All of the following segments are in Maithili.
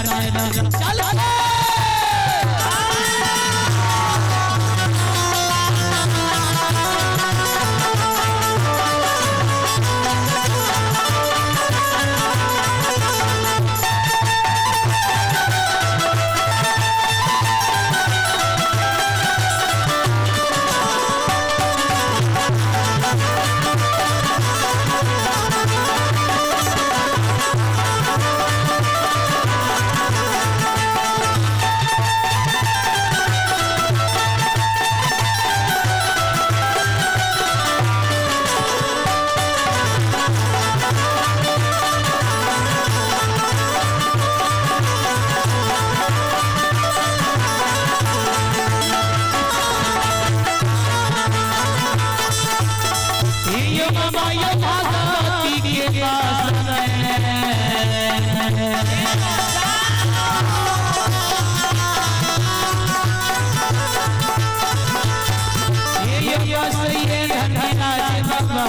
चल यो बाबा यो भगवती के पास में। यो बसैये धनराज बाबा।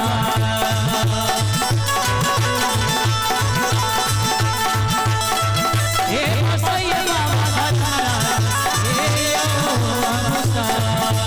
हे बसैये बाबा धनराज, हे यो बाबा।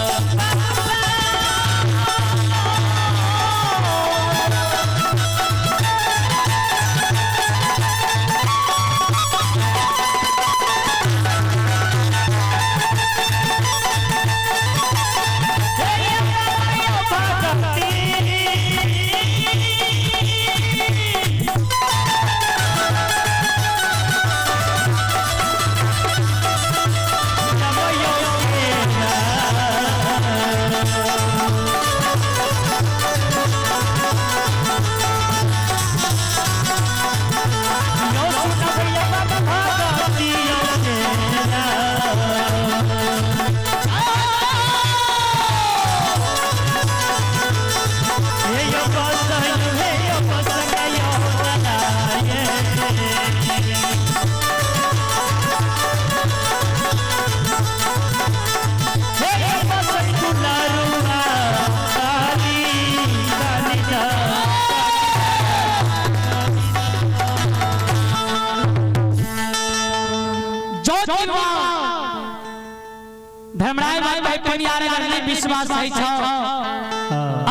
धर्मराय भाई पनियार रहले विश्वास है छ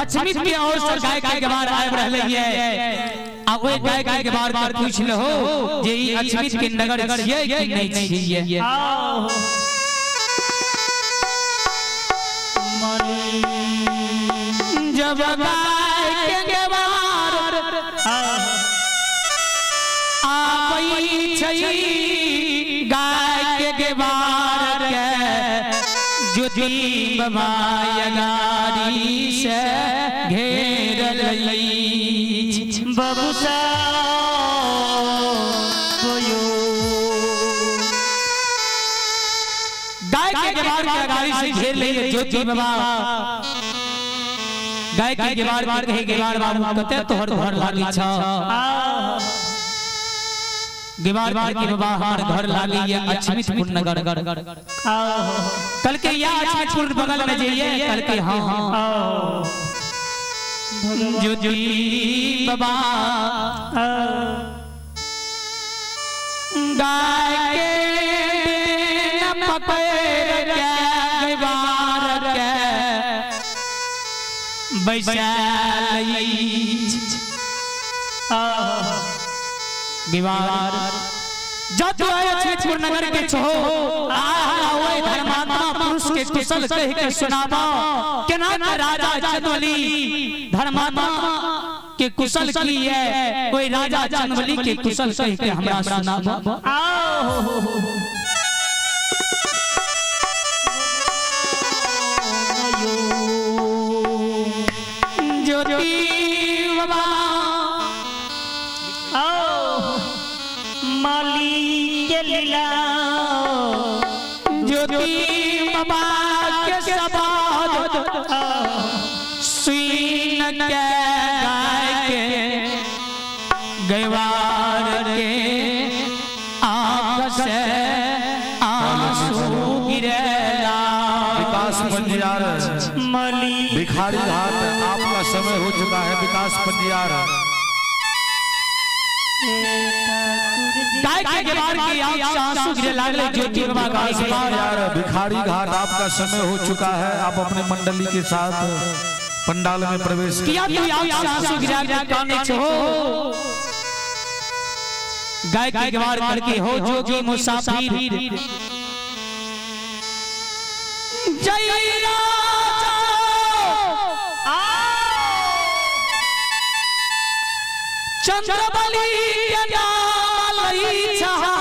अछमित के और से गाय के गवार आबि रहले ये आ ओइ गाय के गवार पर पूछ लहो जे ई अछमित के नगर छियै कि नहीं छियै। जब गाय के गवार आबै छै गाय के गवार के ज्योति बाबा अगारी से घेरल अछि। बबुसा गाय के गवार के अगारी से घेर ले ज्योति बाबा। गाय के गवार के कहे गवार बाबू कते तोहर घर लागी छ। गवार के बाबा हमर घर लागी ये अछमितपुर नगर। कल के या अछमितपुर बगल में जाइए। कल के हाँ हाँ ज्योति बाबा गाय के न पकड़ के गवार के बैसाल गवार जब अछमितपुर नगर के छो आ ओए धर्मात्मा पुरुष के कुशल कह के सुनाबो केना के राजा चंदवली धर्मात्मा के कुशल की है कोई राजा चंदवली के कुशल कह के हमरा सुनाबो। ज्योति बाबा माली के लीला ज्योति बाबा के सबाद सुन के गाय के गवार के आँख से आंसू गिरला। विकास पंजियार मली भिखारी घाट आपका समय हो चुका है। विकास पंजियार गाय के गेवार के आंख से आंसू गिरे लागले ज्योति बाबा का आशीर्वाद। यार भिखारी घाट आपका समय हो चुका है, आप अपने मंडली के साथ पंडाल में प्रवेश किया तू आंख से आंसू गिरा के काने छो गाय के गेवार करके हो जोगी मुसाफिर जय राजा चंद्रबली के नाम लई छहा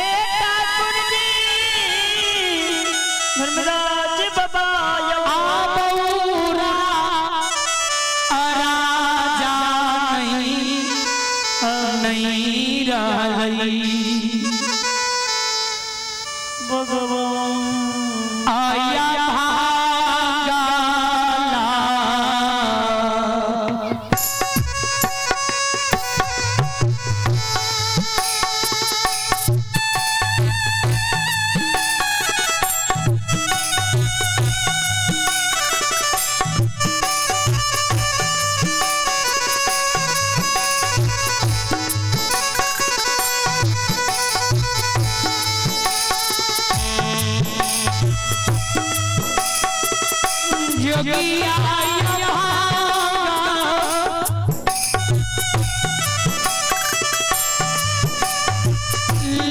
ए ठाकुर जी धर्मराज बाबा आबौरा राजा नहीं नहीं रहलई भगवान आया भागाला। जोगी आया भागा।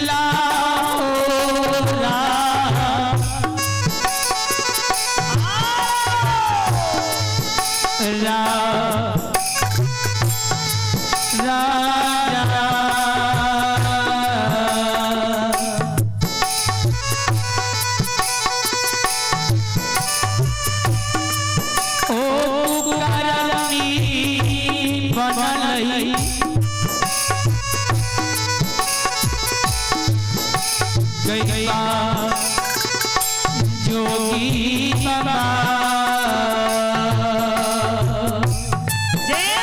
लाओ रा। रा। रा। रा। ओ करनी बनलई गैया जोगी बाबा जय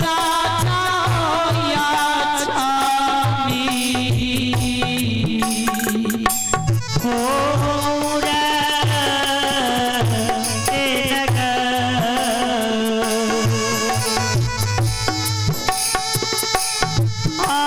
राजा या छामी हो रे ए नगर आ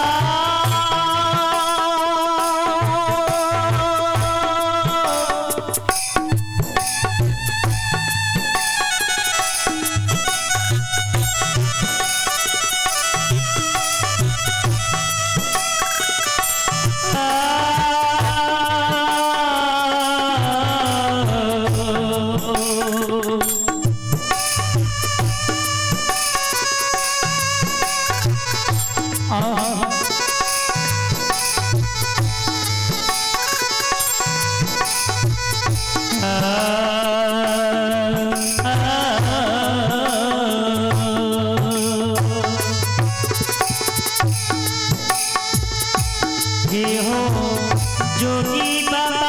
हे हो जोगी बाबा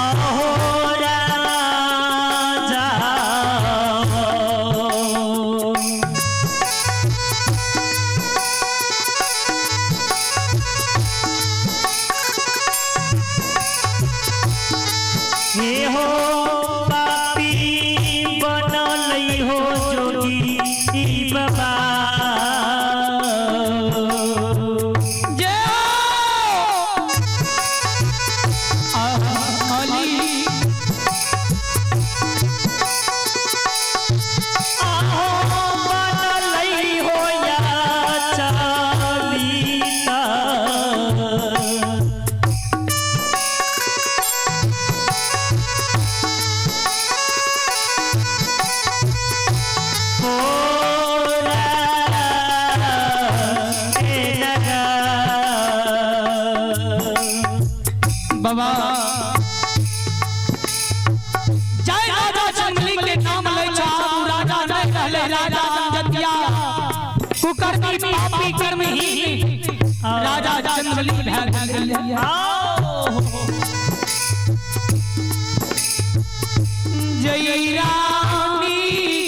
अहो राजा हे हो पापी बनल हो जोगी बाबा जय हो अली आहो बनल हो या चालीता बाबा जय राजा चंदली के नाम ले चाबू राजा नहीं रहले राजा जतिया कुकर्मी पापी कर्म चंदवली भए गेलै। जय रानी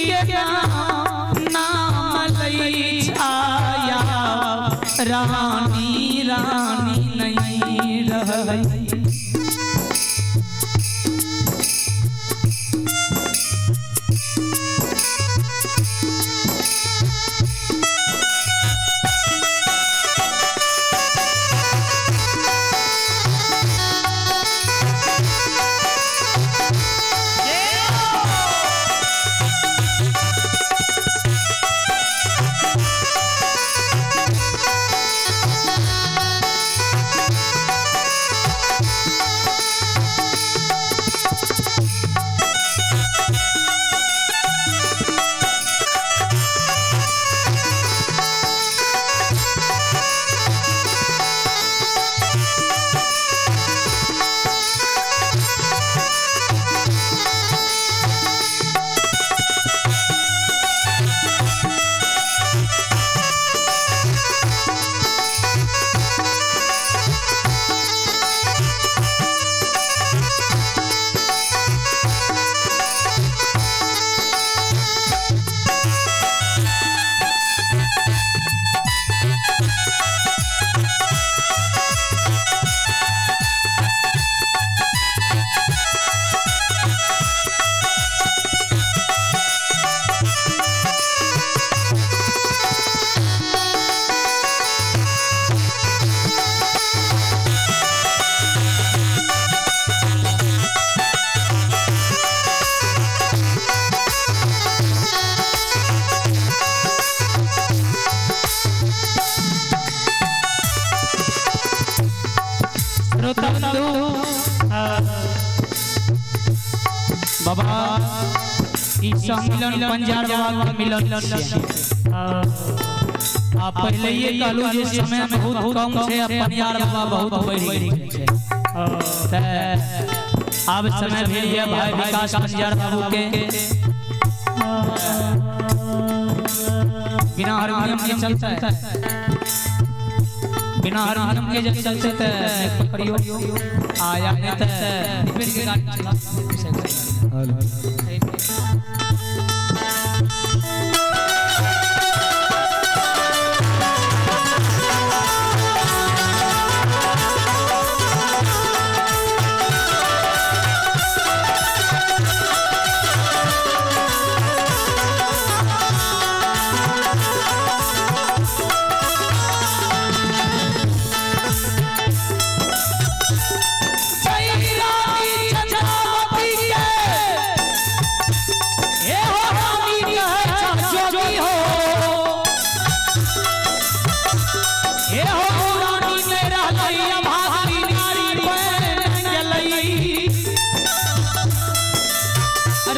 के नाम लई छाया, रानी रानी नहीं रहलै। श्रोता बंधु बाबा, ई सम्मिलन पंजार बाबा के मिलन छियै। आ पहले ये कहलू जे समय बहुत कम छै, पंजार बाबा बहुत बढ़ि गेल छै। तऽ आब समय भेल ये भाई विकास पंजार बाबू के बिना हारमोनियम के चलते, बिना हारमोनियम के जब चलते तऽ पकड़ियो आ या नहीं तऽ दीपेश के गाड़ी चला। जय रानी चंद्रावती के, हे हो रानी कहे जोगी हो, हे हो रानी में रहलै अभागी नारी बन गेलै,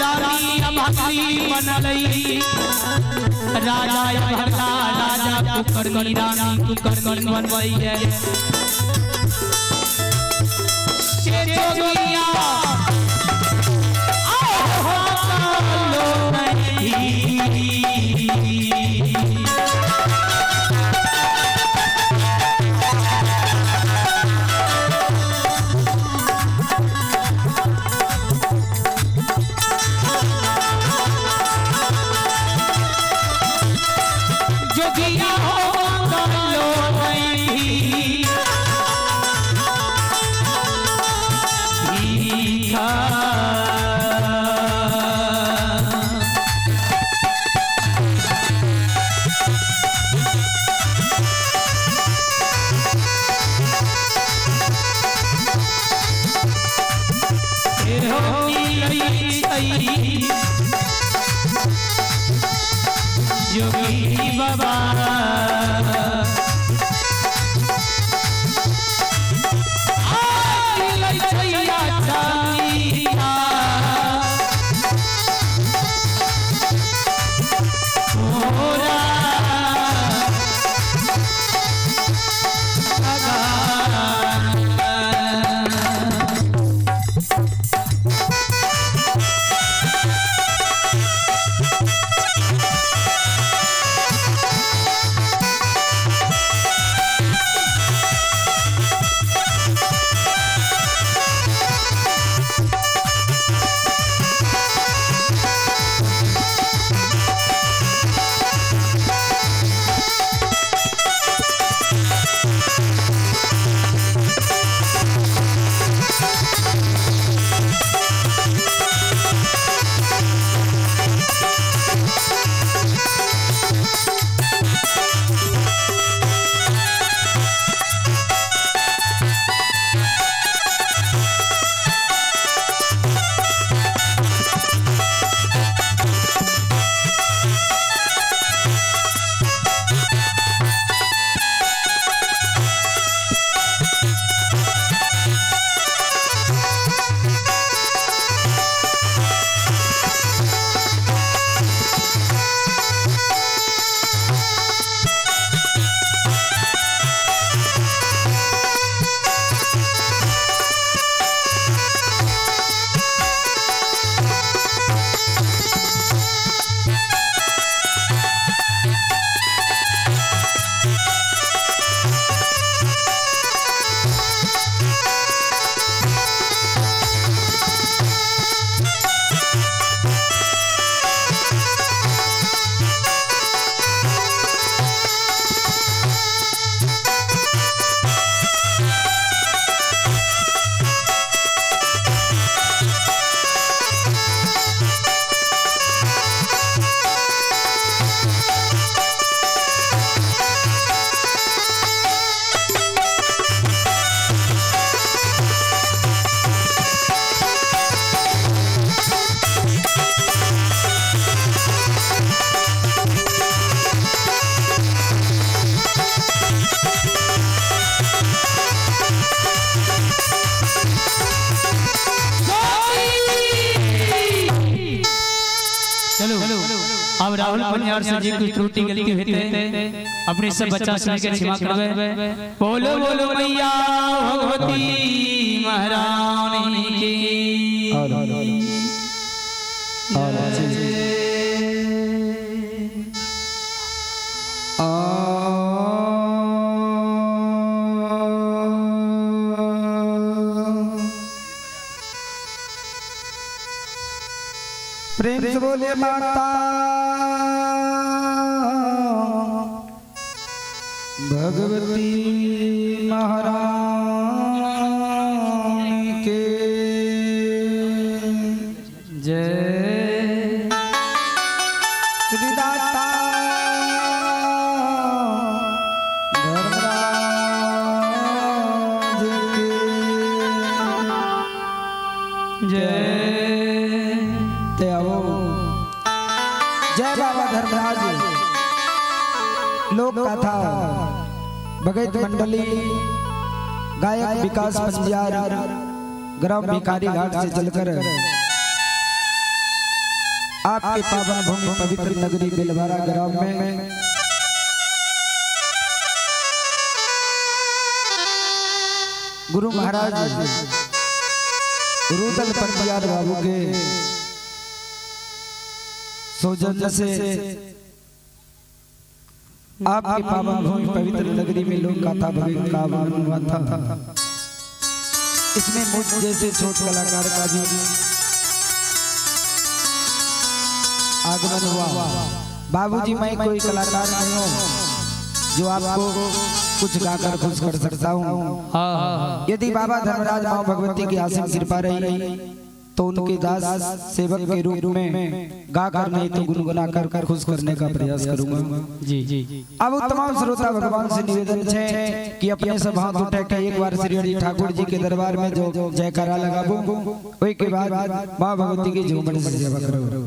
रानी अभागी बनलै, राजा अभगला राजा कुकर्मी रानी कुकर्मी बनबै से जोगिया आओ लो नहीं। जोगिया हो लो नहीं। भीखा एहो मिलै छै जोगी बाबा, आ मिलै छै आचारिया। मोरा अगान। चलो अब राहुल पंजार से जी कुछ त्रुटि गलती हेते अपने सब बच्चा सुन के क्षमा करबे। बोलो बोलो मैया भगवती महारानी की। और प्रेम से बोले माता भगवती महारानी के जय। श्री दाता धर्मराज के जय। ते आओ। जय बाबा धर्मराज। लोक कथा भगत मंडली गायक विकास पंजियार ग्राम भिखारी घाट से चलकर आपके पावन भूमि पवित्र नगरी बेलवारा ग्राम में गुरु महाराज रुदल पंजियार बाबू के सौजन्य से आपके पावन भूमि पवित्र नगरी में लोक गाथा भगत का आगमन हुआ था। इसमें मुझ जैसे छोट कलाकार का भी आगमन हुआ। बाबूजी मैं कोई कलाकार नहीं हूँ जो आपको कुछ गाकर खुश कर सकता हूँ। यदि बाबा धर्मराज माँ भगवती की आसीम कृपा रही तो उनके दास सेवक के रूप में गाकर नहीं तो गुनगुना कर खुश करने का प्रयास करूंगा। जी जी। अब तमाम श्रोता भगवान से निवेदन है कि अपने सब हाथ उठा के एक बार श्री हरि ठाकुर जी के दरबार में जो जयकारा लगाबो, वही के बाद माँ भगवती की झूमर से सेवा करो।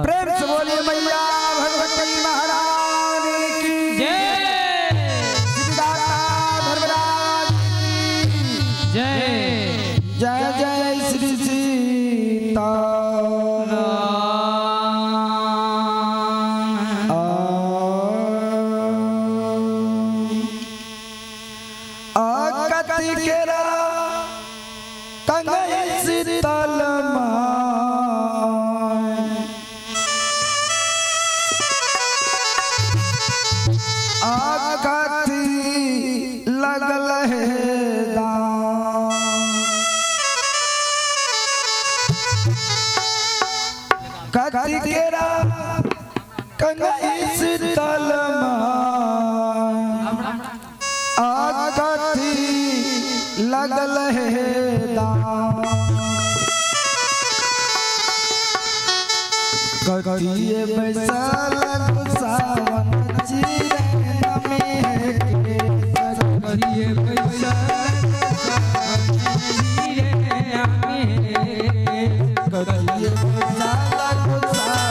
प्रेम से बोलिए मैया भगवती महारानी की जय। श्री दाता धर्मराज की जय। जय जय श्री सीता। आकति केरा कंगई शीतल आकति लगल है दाम। कति केरा कंगई शीतल आकति लगल है दाम। कतिये बैसल सावन चिरैन में है के कतिये बैसल सावन चिरैन में है। कतिये बैसल सावन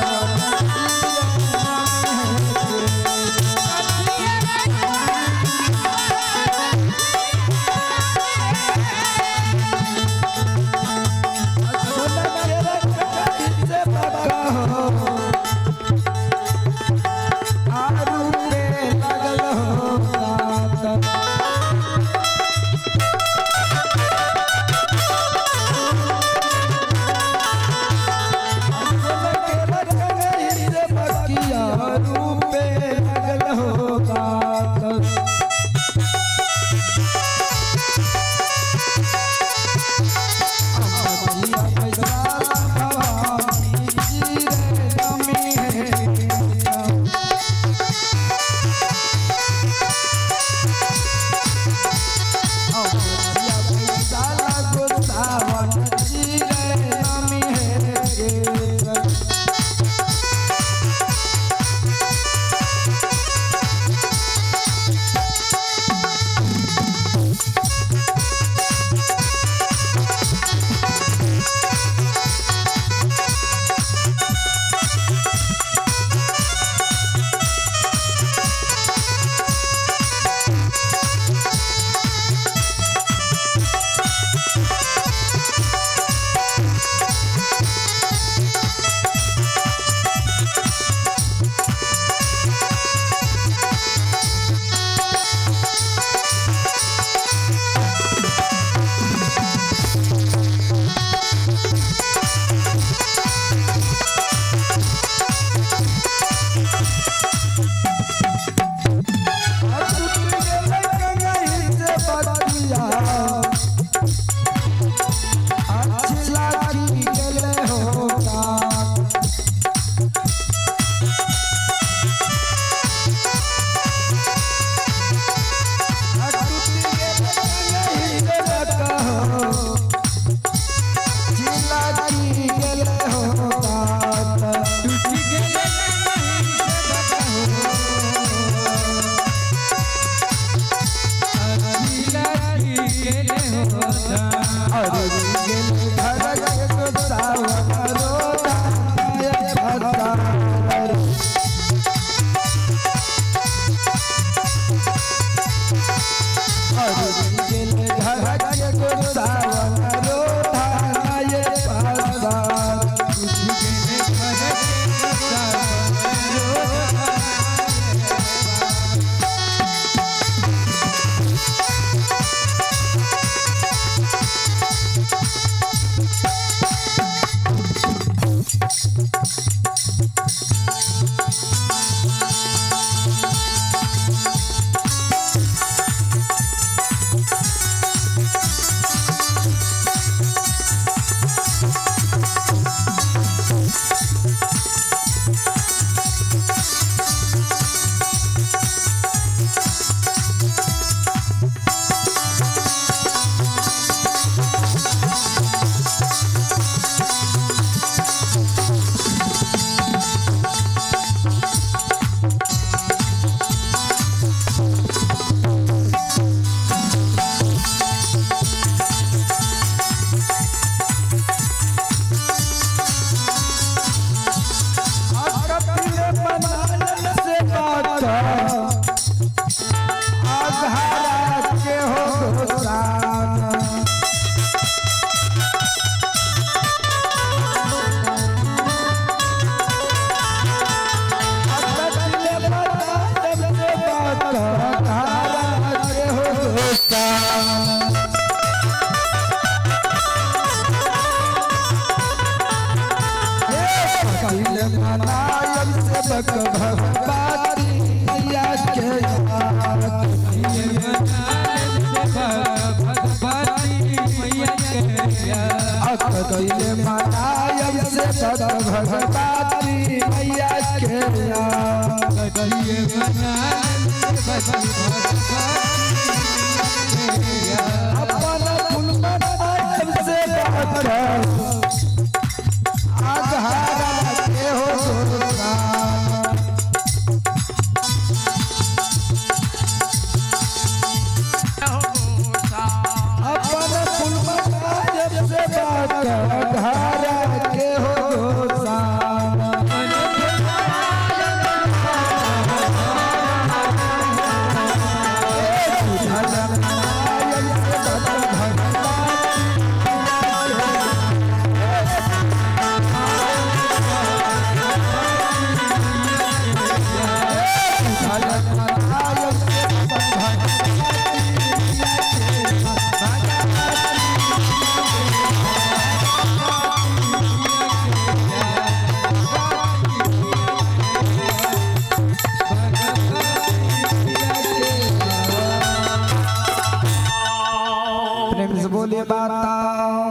प्रेम से बोलिए माता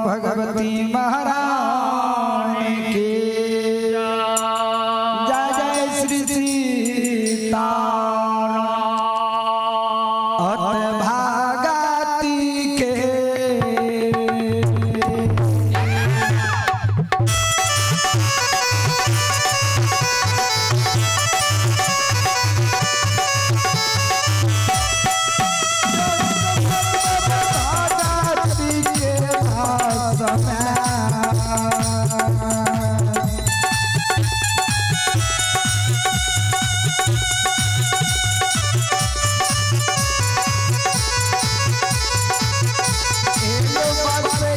भगवती महारानी की जय। जय श्री सीता अत भागती के भागती के भास में। एलो बसे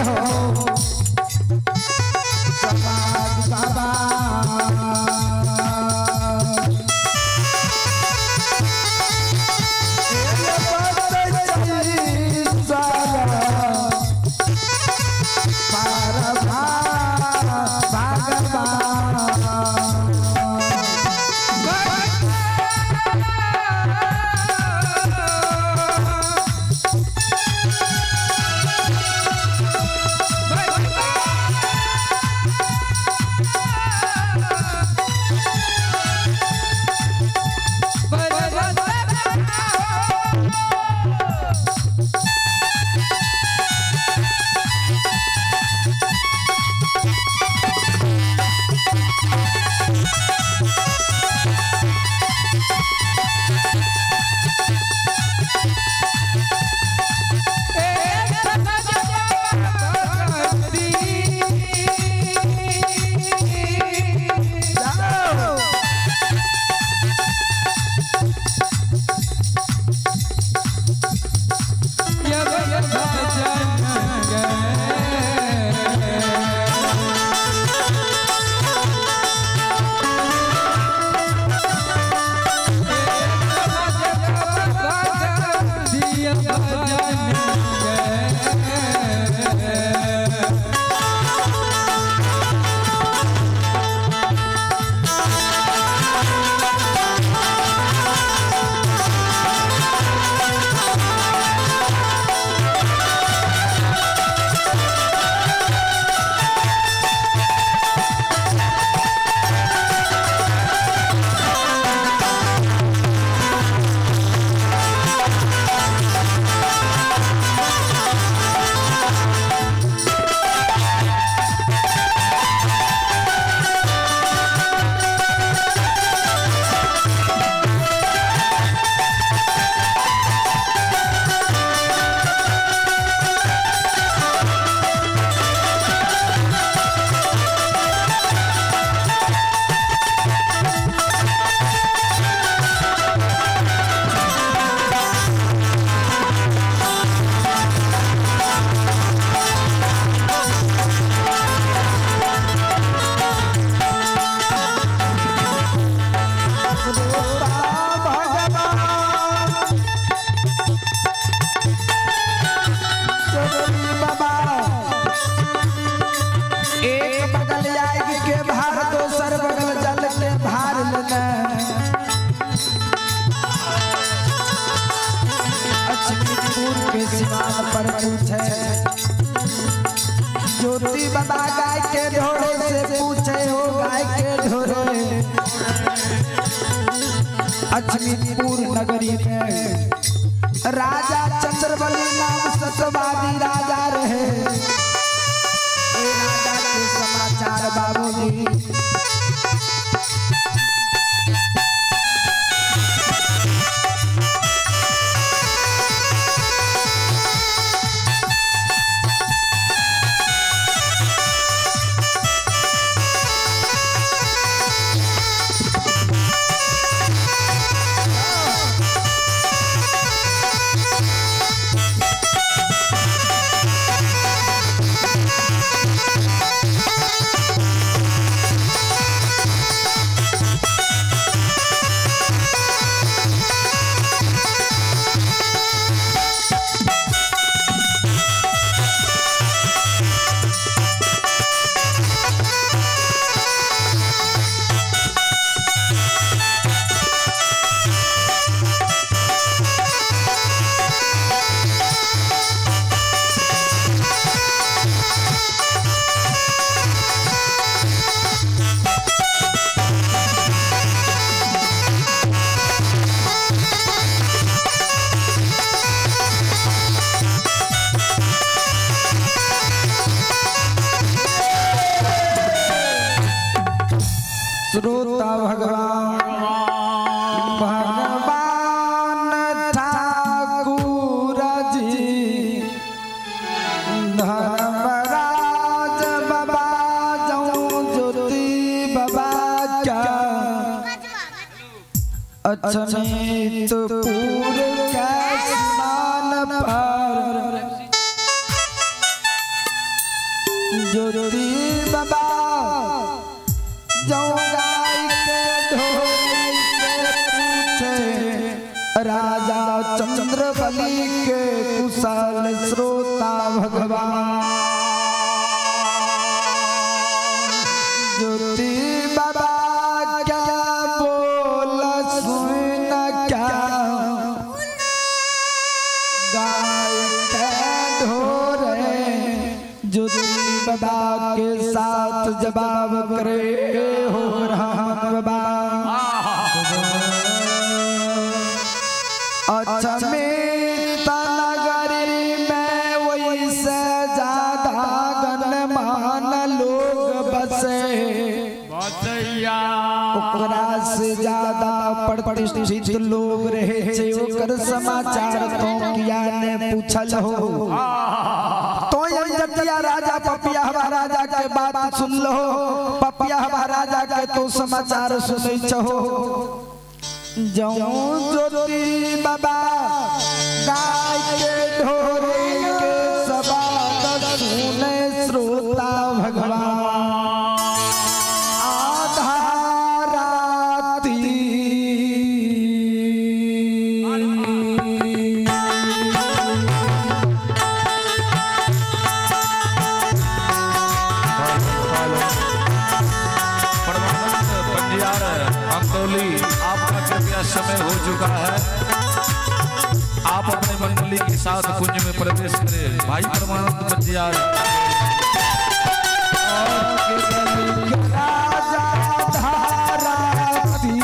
हो समाज बाबा। एलो बसे सारा पार भगवान। अजमीरपुर नगरी में राजा चंद्रबली नाम सतवादी राजा रहे। ए राजा के समाचार बाबूजी श्रोता भगवान भगवान ठाकुर जी धर्मराज बाबा जाऊं ज्योति बाबा क्या अचमितपुर के स्नान पर ज्योति बाबा जाऊं गाय के ढोली से पूछे राजा चंद्रबली के कुशल श्रोता भगवान ज्योति बाबा क्या बोल सुन क्या गाय के ढोरे ज्योति बाबा के साथ जवाब करे हो राम बाबा। अचमित नगरी में वैसे ज्यादा गणमान लोग बसे, ओकरा से ज्यादा प्रतिष्ठित लोग रहे छे, ओकर समाचार तो किया ने पूछल हो। तो जतिया राजा पपिया राजा के बात सुन लो, पपिया राजा के तो समाचार सुनै छहो। जऊं ज्योति बाबा गाय के ढोरे के सवाद सुने श्रोता भगवान आधा राती परमानंद पंजियार अंतौली, आपका कृपया समय हो चुका है, आप अपने मंडली के साथ कुंज में प्रवेश करें। भाई परमानंद पंजियार राजा धाराती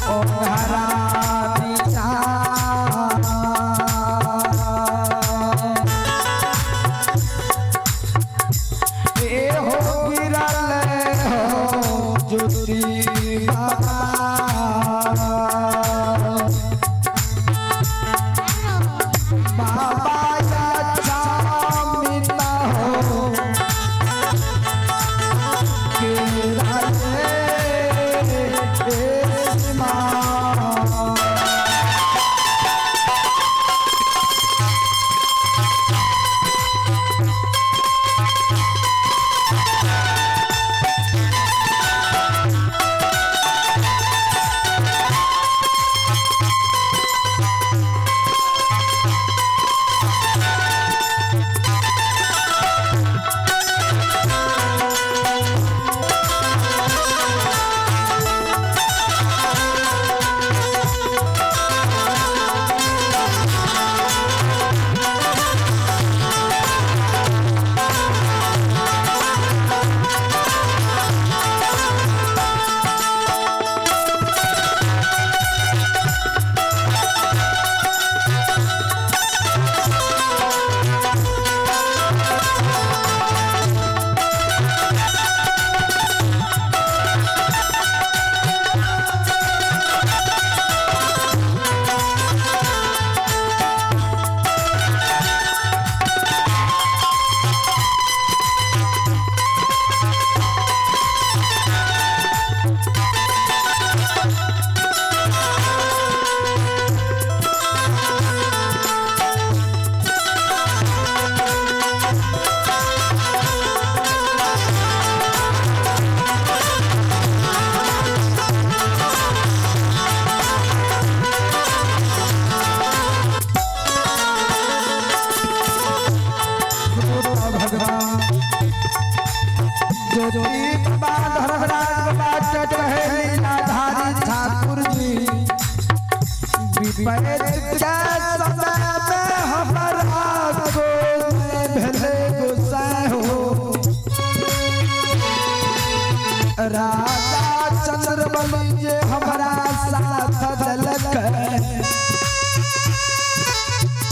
ओ हरानी ए हो गिरल हो ज्योति बाबा। ज्योति बाबा धर्मराज बाबा के कहे लीलाधारी ठाकुर जी, विपैत के समय में हमरा को भेले गोसाई हो। राजा चंद्रबली जे हमरा साथ देलक,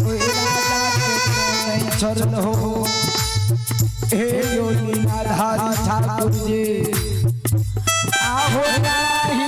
ओहि राजा के नहीं छोड़ल हो। हे यो लीलाधारी ठाकुर जी, आहो नाही।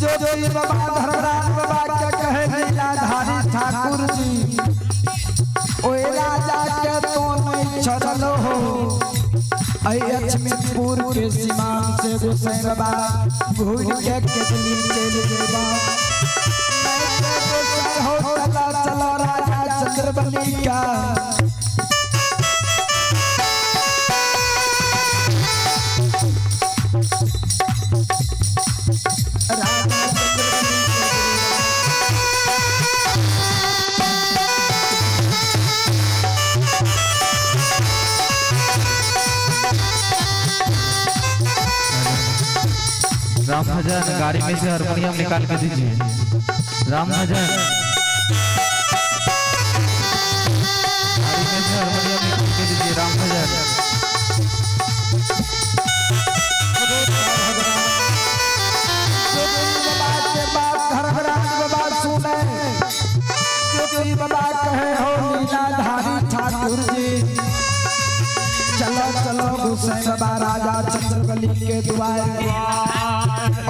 ज्योति बाबा धर्मराज बाबा के कहे लीलाधारी ठाकुर जी, ओए राजा के तो नहीं छोड़ल हो। लक्ष्मीपुर के सीमा से गोसाई बाबा घूर के केतली चल जेबा। गोसाई हो चला चलो राजा चंद्रबली का। राजा चंद्रबली के। राम भजन गाड़ी में से हारमोनियम निकाल के दीजिए। राम भजन गाड़ी में से हारमोनियम निकाल के दीजिए। राम भजन बाबा के बात धर्मराज बाबा सुने, ज्योति बाबा कहे हो लीलाधारी ठाकुर जी, चलो चलो गोसाई बाबा राजा चंद्रबली के द्वार।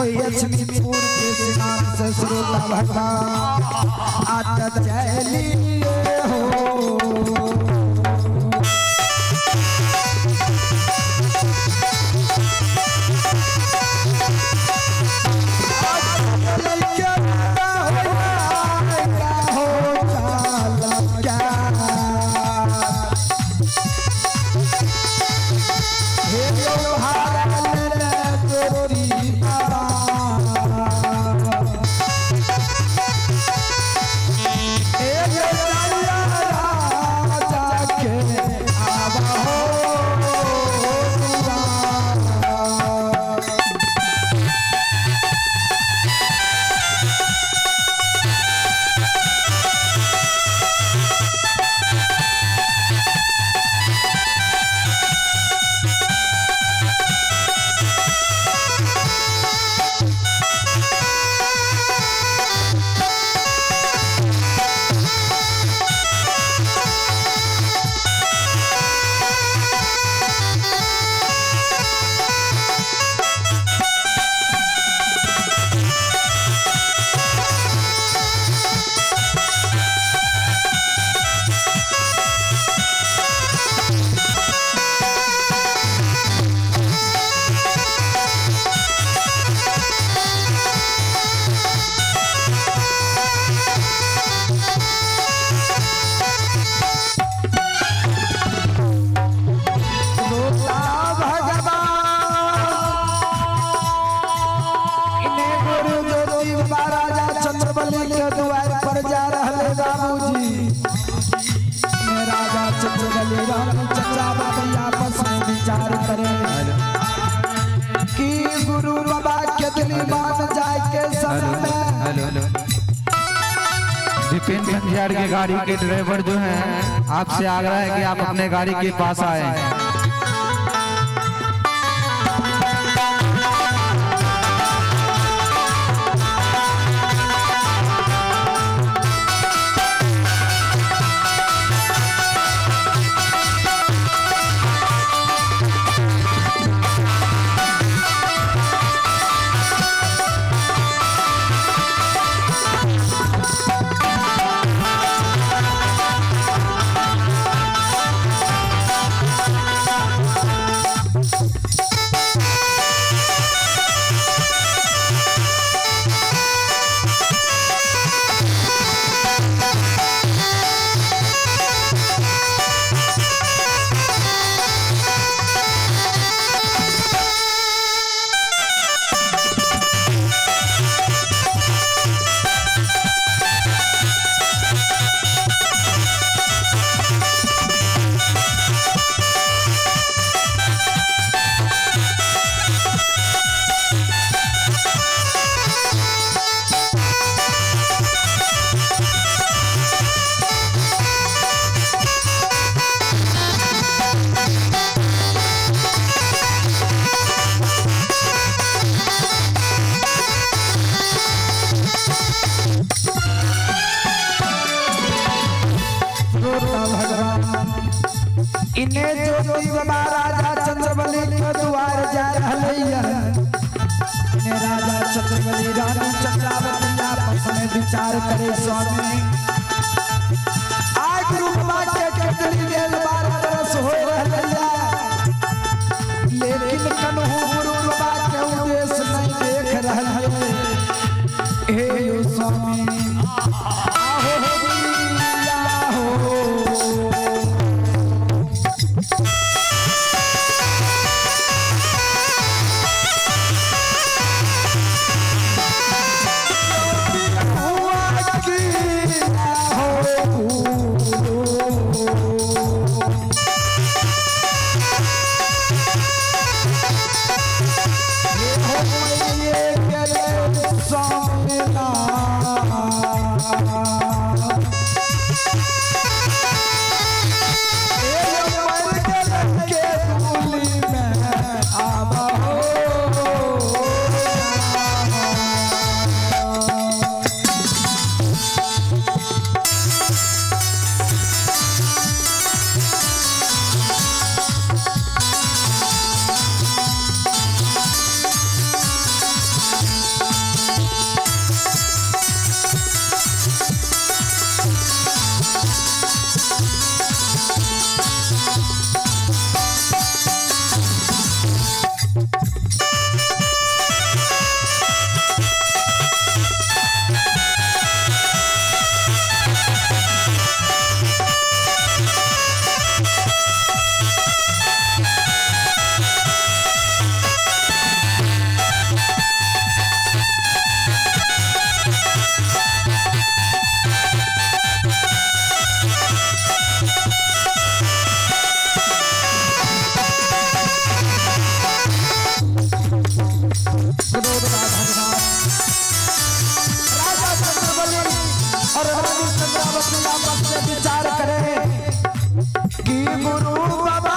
ओए लक्ष्मीपुर के सीमा से श्रोता भगवान आत चलिए हो। हे पंजियार के गाड़ी के ड्राइवर जो हैं, आपसे आग्रह है कि आप अपने गाड़ी के पास आए। इन्हें ज्योति बाबा राजा चंद्रबली के द्वार जा रहले है। इन्हें राजा चंद्रबली रानी चंद्रावती आपस में विचार करे स्वामी, आज गुरु बाबा के केतली गेल 12 बरस हो रहले है, लेकिन कन्हू गुरु बाबा के उद्देश्य नहीं देख रहले। हे यो स्वामी आहो हो हो। और रानी चंद्रावती आपस में विचार करें कि गुरु बाबा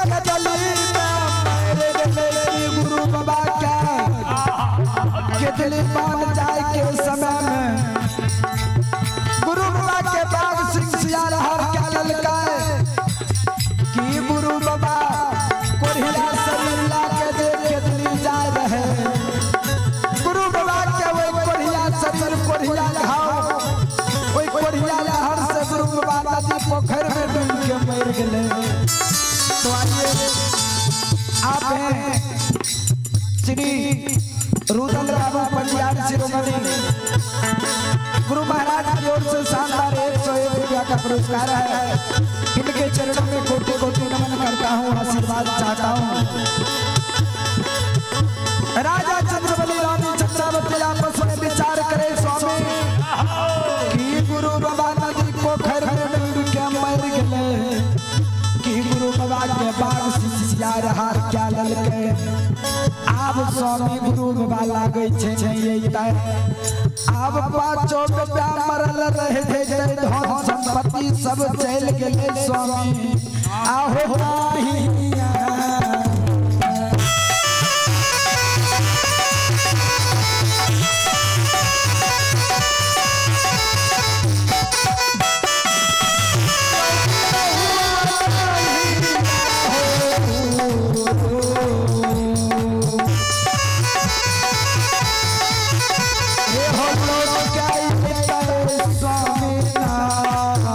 के दली में मेरे गले की गुरु बाबा क्या केतली पान जाए के समय में गुरु बाबा के बाग सिंह सियार हर क्या ललकाए कि गुरु बाबा कोरिया शरीर ला के दे केतली जा रहे। गुरु बाबा के वही कोरिया शरीर कोरिया घाव ओई कोरिया लहर से गुरु बाबा नदी पोखर में डूब के मर गए। तो आइए आप हैं श्री रुदल बाबू पंजियार शिरोमणि, गुरु महाराज की ओर से शानदार 101 रुपया का पुरस्कार है। इनके चरणों में कोटि कोटि नमन करता हूँ, आशीर्वाद चाहता हूँ। राजा चंद्रबली रानी चंद्रावती आपस में विचार करे स्वामी कि गुरु बाबा नदी पोखर में डूब के मर गए, कि गुरु बाबा के बाग पंजियार हार क्या ललकै। आब स्वामी गुरु बाबा लागै छै अइतै। आब पाँचो बेटा मरल रह जेतै, धन संपत्ति सब चलि गेलै स्वामी आहो नाही। हे हो लोग गाइते स्वामी नाम।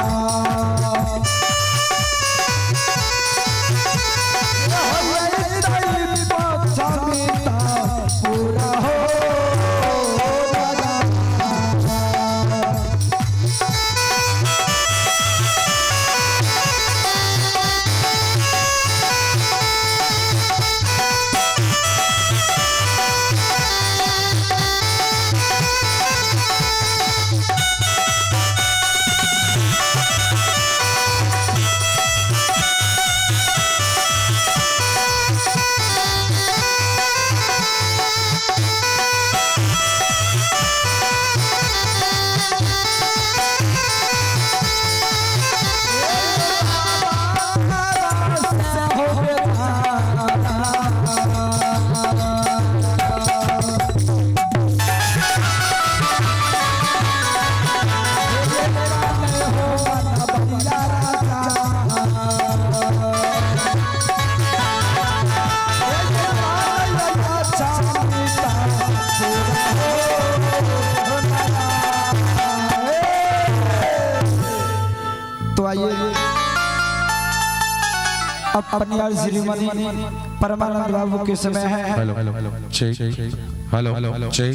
हे हो अइतै पछमिता पूरा हो बगा। तो आइए अब अपनी श्रीमती परमानंद बाबू के समय है। Hello check hello check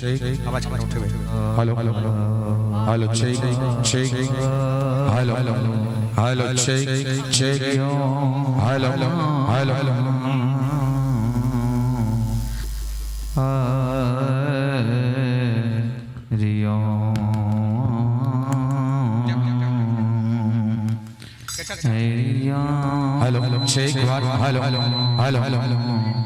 hello hello check check hello hello check check hello hello. Rio Rio. Hello check hello hello hello.